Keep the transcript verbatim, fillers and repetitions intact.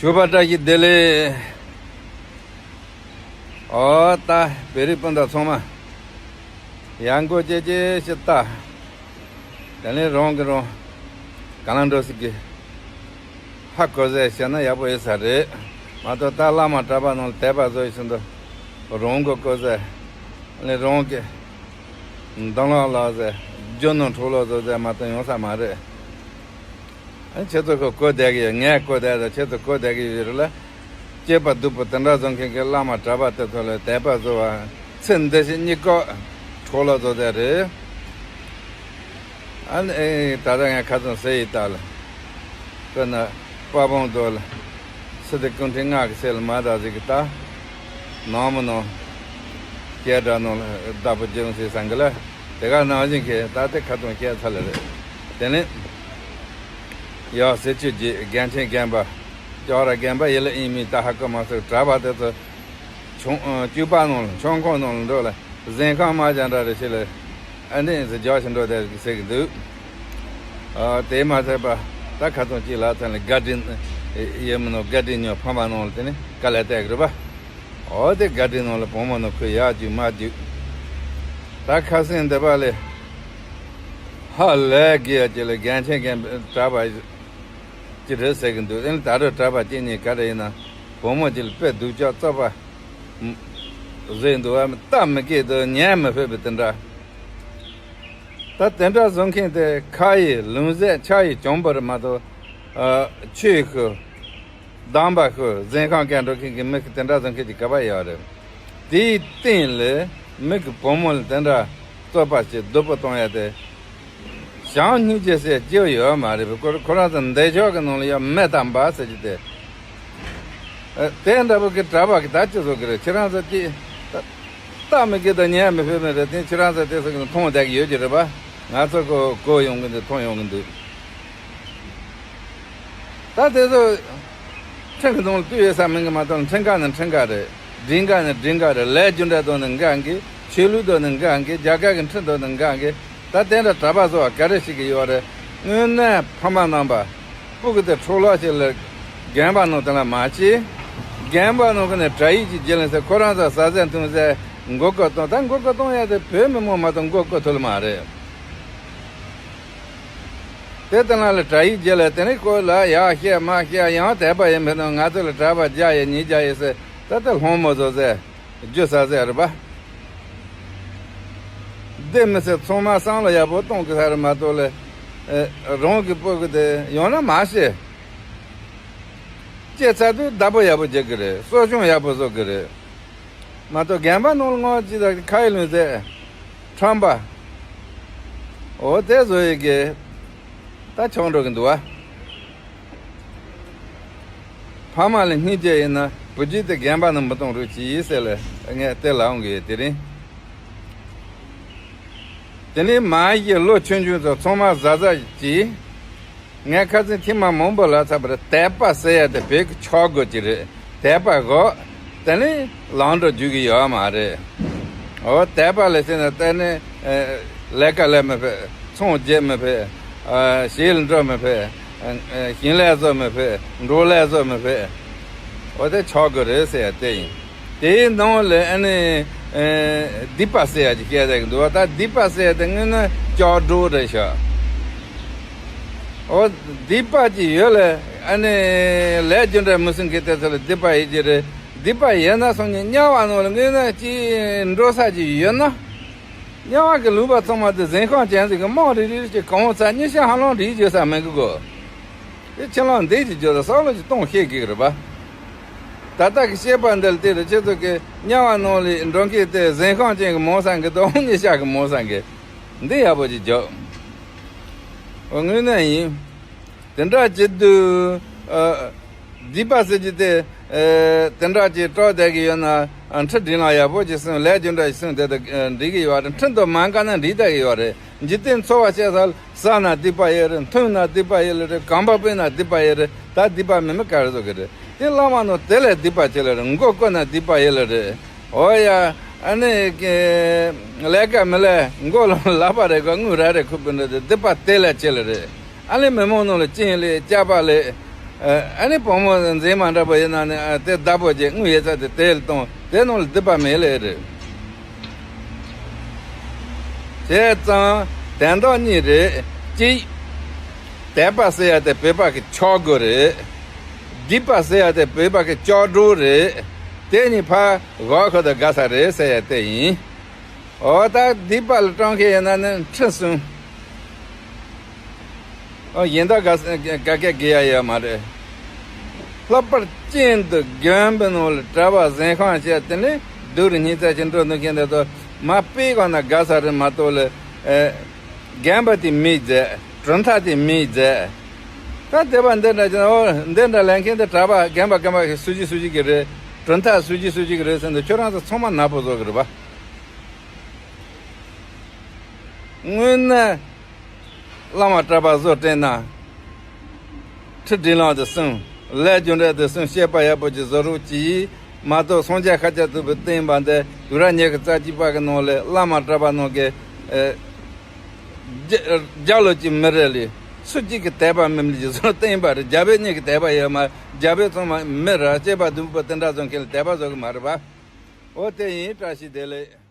ཞོགས་པ་བཀྲ་ཤིས་བདེ་ལེགས། ཨོ་ད་བོད་རིགས་སྤུན་ཟླ་ཚང་མ། ཡར་མགོ་ཅེ་ཅེ་ཞིག་ལྟ། དེ་ནས་རང་གི་རང་། ག་ལ་འགྲོ་སྲིད་གི། ཧ་གོ་ཟེར་བཤད་ན་ཡག་པོ་ཡོད་ས་རེད། མ་གཏོགས་ད་བླ་མ་གྲྭ་པ་ནང་ལ་དད་པ་བཟོ་ཡི་ཟིན་དུ། རང་མགོ་གོ་ཟེར། ཨ་ནི་རང་གི། མདུན་ལོག་ལོག་ཟེར། རྒྱུ་ནོར་འཕྲོག་ལོག་བཟོ་ཟེར་མ་གཏོགས་ཡོང་ས་མ་རེད། ཨ་ཁྱེད་ཚོ་གི་གོ་བསྡད་གི་ཡོད། ངས་གོ་བསྡད་དང་ཁྱེད་ཚོ་གོ་བསྡད་གི་ཡོད་རེད་ལ། སྐྱེས་པ་སྡུག་པོ་དེ་འདྲ་བཟོ་མཁན་གྱི་བླ་མ་གྲྭ་པ་དེ་ཚོ་ལ་དད་པ་བཟོ་བ། ཚེ་འདི་ཕྱི་གཉིས་ཀ་འཕྲོག་ལོག་བཟོ་བསྡད་རེད། ཨ་ནི་ཨེ་ད་ལྟ་ངས་ཁ་ཚོན་ཟེར་ཡི་ད་ལ། དཔེར་ན་དཔའ་བོང་རྡོ་ལ། སི་ཏུ་ཀུན་ཁྲིག་སྔགས་ཀྱི་ཚལ་ལ་མ་དག་ཟིག་གི་ད། ནང་མི་ནང་། སྐད་སྒྲ་ནང་ལ་བདག་པོ་རྒྱུ་ཟེར་སང་གི་ལ། དེ་ག་ནང་བཞིན་གྱི་ད་ལྟ་ཁ་ཚོན་བཤད་ཚར་ལ་རེད། དེ་ནས། ཡ་ཟེར་ཆུ་རྒྱས་རྒན་ཆེན་རྒན་པ། ཅོག་ར་རྒན་པ་ཡི་ལ་ཨིན་མིན་ད་ཧ་གོ་མ་སོང་། གྲྭ་པ་དེ་ཚོ། ཆུང་ཨ་སྐྱུག་པ་ནང་ལ་ཆང་ཁང་ནང་ལ་འགྲོ་ལ་གཟན་ཁང་མ་རྒྱ་འདྲ་རེ་བྱེད་ལ། ཨ་ནི་ཟི་རྒྱག་ཞིག་འགྲོ་དེ་ཟེར་གི་འདུག་ཨ་དེ་མ་ཚད་པ་ད་ཁ་ཚོན་གཅིག་ལ་ཚན་ལ་དགའ་སྤྲིན་ཡེ་མི་ནོ་དགའ་སྤྲིན་ཉོ་ཕ་མ་ནང་ལ་དེ་ནི་དཀའ་ལས་བསྡད་གི་རེད་པ། ཨོ་དེ་དགའ་སྤྲིན་ནང་ལ་བུ་མོ་ནང་ཁོས་ཡག་རྒྱུག་མ་རྒྱུག་ད་ཁ་སེང་འདི་པ་ལས་ཧ་ལས་གི་ཡ་ཅི་ལ་རྒན་ཆེན་རྒན་གྲྭ་པ་ཅི་རེད་ཟེར་གི་འདུག་ཨེ་ད་རུང་གྲྭ་པ་སྐྱེ་ཉེ་ག་རེ་ཡིན་ན་བུ་མོ་ཅི་ལ་དཔེ་སྡུག་ཅག་བཙོག་པ་བཟོས་འདུག་ཨ་ལྟ་མི་སྐྱིད་དུ་ཉན་མི་ཕོད་པའི་དེ་འདྲ། ད་དེ་འདྲ་བཟོ་མཁན་དེ་ཁ་ཡི་ལུང་ཟད་ཆ་ཡི་གྱོང་པོར་མ་གཏོགས། ཨ་ཆོས་ཤོད། གདམས་པ་ཤོད། གཟན་ཁང་སྐད་འགྲོ་མཁན་གྱི་མི་ཤི་དེ་འདྲ་བཟོ་མཁན་གྱི་ག་པ་ཡོད་རེད། དེའི་སྟེང་ལ་མི་གི་བུ་མོ་ལ་དེ་འདྲ་བཙོག་པ་བྱེད་སྡུག་པོ་གཏོང་ཡ་དེ། བྱམས་སྙིང་རྗེ་ཟེར་སྐྱེ་བོ་ཡོད་མ་རེད་པས། ཁོ་ཁོ་རང་ཚོ་འདས་ཆོག་གི་ནང་ལ་ཡང་མེ་དང་འབར་ཟེར་གྱི་དེ། ཨ་དེ་འདྲ་པོ་གི་གྲྭ་པ་གི་ད་ཅི་བཟོ་གི་རེད། ཁྱེད་རང་ཚོ་ཀྱི་ད་ལྟ་མི་གི་ད་ཉན་མི་ཕོད་མི་རེད་དེ། ཁྱེད་རང་ཚོ་དེ་ཚོ་གི་མཐོང་བསྡད་གི་ཡོད་ཀྱི་རེད་པ། ང་ཚོ་གོ་གོ་ཡོང་གི་འདུག་མཐོང་ཡོང་གི་འདུག་ད་དེ་ཚོ་ཁྲིམས་ཀྱི་ནང་ལ་བཏུས་ཡོད་ས་མིན་གི་མ་གཏོགས། ཁྲིམས་ཁང་ནི་ཁྲིམས་ཁང་རེད། སྒྲིག་འགལ་ནི་སྒྲིག་འགལ་རེད། ལས་རྒྱུ་འབྲས་དང་ནི་འགལ་གི། ཆོས་ལུགས་དང་ནི་འགལ་གི། རྒྱ་གར་གྱི་ཁྲིམས་དང་ནི་འགལ་གི། ད་དེ་འདྲ་གྲྭ་པ་བཟོ་བ་ག་རེ་ཞིག་གི་ཡོད་རེད། དངོས་གནས་ཕ་མ་རྣམ་པ། སྤུ་གུ་དེ་འཕྲོག་ལོག་བྱས་ལ་རྒན་པ་ནང་དེ་ལ་མ་བྱེད། རྒན་པ་ནང་གི་ནས་གྲྭ་ཡིག་ཅིག་བརྒྱུད་ལེན་ཟེར། ཁོ་རང་ཚོ་ཟ་ཟས་འཐུང་ཟས་མགོ་སྐོར་གཏོང་། ད་མགོ་སྐོར་གཏོང་ཡ་དེ་བོད་མི་མང་མ་གཏོགས་མགོ་སྐོར་ཐུབ་ལ་མ་རེད། དེ་ལྟ་ན་ལ་གྲྭ་ཡིག་བརྒྱུད་ལ་དེ་ནས་ཁོ་ལ་ཡག་བཤད་མ་བཤད། ཡང་དད་པ་ཡིན་ཕེ་ན་ང་ཚོ་ལ་གྲྭ་པ་རྒྱག་ཡས་ཉིས་རྒྱག་ཡས་ཟེར། ད་ལྟ་སློང་མོ་བཟོ་ཟེར། རྒྱུ་ཟ་ཟེར་རེད་པ། སྡེ་མི་སེར་ཚང་མ་བསམ་བློ་ཡག་པོ་གཏོང་གི་ས་རེད་མ་གཏོགས་ལ། ཨེ་རང་གི་སྤུ་གུ་དེ་ཡང་ན་མ་ཤེས། སྐྱེས་ཚར་དུས་བདག་པོ་ཡག་པོ་རྒྱག་གི་རེད། གསོ་སྐྱོང་ཡག་པོ་བཟོ་གི་རེད། མ་གཏོགས་རྒན་པ་ནང་ལ་ངོ་ཅི་ད་ཁ་ཡི་ལུང་ཟད། ཁྲམ་པ། འོ་དེ་བཟོ་ཡི་གི་ད་ཆོག་འགྲོ་གི་འདུག་བ། ཕ་མ་ལ་སྙིང་རྗེ་ཡིན་ན་བུ་རྒྱུད་དེ་རྒན་པ་ནང་མི་གཏོང་རོགས་གྱིས་ཟེར་ལ་ངས་དེ་ལ་འོང་གི་ཡོད་དེ་རིང་། དེ་ནས་མ་གཞི་ལོ་ཆུང་ཆུང་ཚོ་ཚང་མ་གཟབ་གཟབ་གྱིས། ངས་ཁ་སང་ཐེངས་མ་མང་པོ་ལབ་ཚར་བ་རེད། དད་པ་ཟེར་ཡ་དེ་བོད་ཀྱི་ཆག་སྒོ་ཅིག་རེད། དད་པ་དགོས། དེ་ནས་ལམ་འགྲོ་རྒྱུག་གི་ཡོད་མ་རེད། འོ་དད་པ་ལ་བརྟེན་ནས་དེ་ནས་ཨེ་ལས་ཀ་ལས་མི་ཕོད། ཚོང་རྒྱག་མི་ཕོད། ཨ་ཞིང་ལ་འགྲོ་མི་ཕོད། ཨ་ཞིང་ལས་བཟོ་མི་ཕོད། འབྲོག་ལས་བཟོ་མི་ཕོད། འོ་དེ་ཆག་སྒོ་རེད་ཟེར་ཡ་དེ་ཡིན། དེའི་ནང་ལ་ཨ་ནི་ཨེ་སྡིག་པ་ཟེར་ཡ་ཅིག་སྐྱེ་བསྡད་ཀྱི་འདུག་བ། ད་སྡིག་པ་ཟེར་ཡ་དེ་དངོས་གནས་ལྕགས་སྒྲོག་རེད་ཤག་འོ་སྡིག་པ་ཅིག་ཡོད་ལ་ཨ་ནི་ལས་རྒྱུ་འབྲས་མི་སྲུང་མཁན་དེ་ཚོ་ལ་སྡིག་པ་ཡིན་གྱི་རེད། སྡིག་པ་ཡིན་ན་སོང་ནས་དམྱལ་བ་ནང་ལ་དངོས་གནས་ཅིག་འགྲོ་ས་ཅིག་ཡོད་ན། དམྱལ་བ་གི་ལུང་པ་ཚང་མ་དེ་གཟན་ཁང་ཅན་ཟིག་གི་རྨང་རིལ་རིལ་ཅིག་གང་ཚ་གཉིད་ཤ་ཧ་ལམ་རིལ་བརྗོད་ས་མེད་གི་གོ། དེ་ཕྱི་ལམ་འདི་ཅིག་བརྗོད་ས་བསམ་བློ་ཅིག་གཏོང་ཤེས་གི་རེད་པ། ད་ལྟ་གི་བཤད་པ་འདི་ལ་དེ་རེད། ཁྱེད་ཚོ་གི་དམྱལ་བ་ནང་ལ་འགྲོ་མཁན་དེ་གཟན་ཁང་ཅན་གི་མོ་སང་གི་དང་གཉིད་ཤ་གི་མོ་སང་གི་འདི་ཡག་པོ་ཅིག་རྒྱོབ། འོ་དངོས་གནས་ཡིན། དེ་འདྲ་བྱེད་དུས་ཨ། སྡིག་པ་ཟེར་གྱི་དེ། ཨེ་དེ་འདྲ་ཅིག་སྐྲག་བསྡད་ཀྱི་ཡོད་ན། ཨ་ཁྲིམས་སྒྲིག་ལམ་ཡག་པོ་ཅིག་སྲུང་། ལས་རྒྱུ་འབྲས་ཅིག་སྲུང་དེ་དང་འགྲིག་གི་ཡོད་རེད། ཁྲིམས་དང་མ་འགལ་ན་འགྲིག་བསྡད་ཀྱི་ཡོད་རེད། འཇིག་རྟེན་འཚོ་བ་སྐྱེལ་ས་ལ་ཟ་ན་སྡིག་པ་ཡོད་རེད། འཐུང་ན་སྡིག་པ་ཡོད་ལ་རེད། གོམ་པ་སྤོས་ན་སྡིག་པ་ཡོད་རེད། ད་སྡིག་པ་མེད་མི་ག་རེ་བཟོ་གི་རེད། དེ་བླ་མ་ནོ་དེ་ལས་སྡིག་པ་ཆེ་ལ་རེད། མགོ་བསྐོར་ན་སྡིག་པ་ཡོད་ལ་རེད། འོ་ཡ། ཨ་ནི་ཀེ་ལས་ཀ་མི་ལས་མགོ་ལ་ལག་པ་རེ་གོ་དངུལ་ར་རེ་ཁུར་པོ་འདྲ་དེ་སྡིག་པ་དེ་ལས་ཆེ་ལ་རེད། ཨ་ལེ་མི་མང་ནང་ལ་སྐྱིན་ལས་སྐྱག་པ་ལས། ཨ་ནི་བུ་མོ་འཛིན་མ་འདྲ་པོ་ཡིན་ན་ནི་དེ་བདག་པོ་བྱས་དངུལ་ཡོད་ཚད་དེ་དེ་ལ་གཏོང་། དེ་ནང་ལ་སྡིག་པ་མེད་ལེ་རེད། བྱས་ཙང་དོན་དག་གཉིས་རེད། གཅིག་དད་པ་ཟེར་ཡ་དེ་བོད་པ་གི་ཆག་སྒོ་རེད། སྡིག་པ་ཟེར་ཡ་དེ་བོད་པ་གི་ལྕགས་སྒྲོག་རེད། དེ་གཉིས་ཕར་བཞག་ཁོ་ད་དགའ་ས་རེད་ཟེར་ཡ་དེ་ཡིན། འོ་ད་སྡིག་པ་ལ་སྤྲང་མཁན་ཡིན་ན་ནི་ཁྲི་གསུམ། ཨོ་གཞན་དག་ག་ག་གེ་དགེ་ཡ་ཡོད་མ་རེད། ལྷག་པར་ཅན་དུ་དགོན་པའི་ནང་ལ་གྲྭ་པ་གཟན་ཤམ་བྱས་དེ་ནས་སྡུག་རུ་སྙིང་རྩ་ཆེ་འགྲོ་འདུག་མཁན་དེ་ཚོ་མ་དཔེ་གང་ན་དགའ་ས་རེད་མ་གཏོགས་ལ། ཨེ། རྒན་པ་དེ་མིག་མཛེས། གྲུབ་མཐའ་དེ་མིག་མཛེས། ད་དེ་བ་འདི་འདྲ་ཅན་ཨོ་འདི་འདྲ་ལས་མཁན་དེ་གྲྭ་པ་རྒན་པ་རྒན་པ་གི་སུ་ཅི་སུ་ཅི་གི་རེད། གྲུབ་མཐའ་སུ་ཅི་སུ་ཅི་གི་རེད་ཟེར་འདུག་ཁྱོད་རང་ཚོ་ཚང་མ་ནག་པོ་བཟོ་གི་རེད་པ། དངོས་གནས་བླ་མ་གྲྭ་པ་བཟོ་དྲན་ན། ཁྲི་དྲིན་ལང་དུ་གསུངས། ལས་རྒྱུ་འབྲས་དུ་གསུངས། བཤད་པ་ཡག་པོ་ཅིག་བཟོ་རོགས་གྱིས། མ་གཏོགས་སངས་རྒྱས་ཤཱཀྱ་ཐུབ་པའི་བསྟན་པ་འདི་དུས་རབས་ཉི་ཤུ་རྩ་གཅིག་པ་གི་ནང་ལ་བླ་མ་གྲྭ་པ་ནང་གི་ཨེ། རྒྱ་རྒྱ་ལོ་ཅིག་མི་རེད་ལས། སུ་གཅིག་གི་དད་པ་མིན་ལས་བཟོ་བསྟན་པ་རེད། རྒྱ་བོད་གཉིས་ཀྱི་དད་པ་ཡོད་མ། རྒྱ་བོད་ཚང་མ་མི་ར་སྐྱེས་པ་བདུན་པོ་དེ་འདྲ་བཟོ་མཁན་ལ་དད་པ་བཟོ་གི་མ་རེད་པ། འོ་དེ་ཡིན། བཀྲ་ཤིས་བདེ་ལེགས།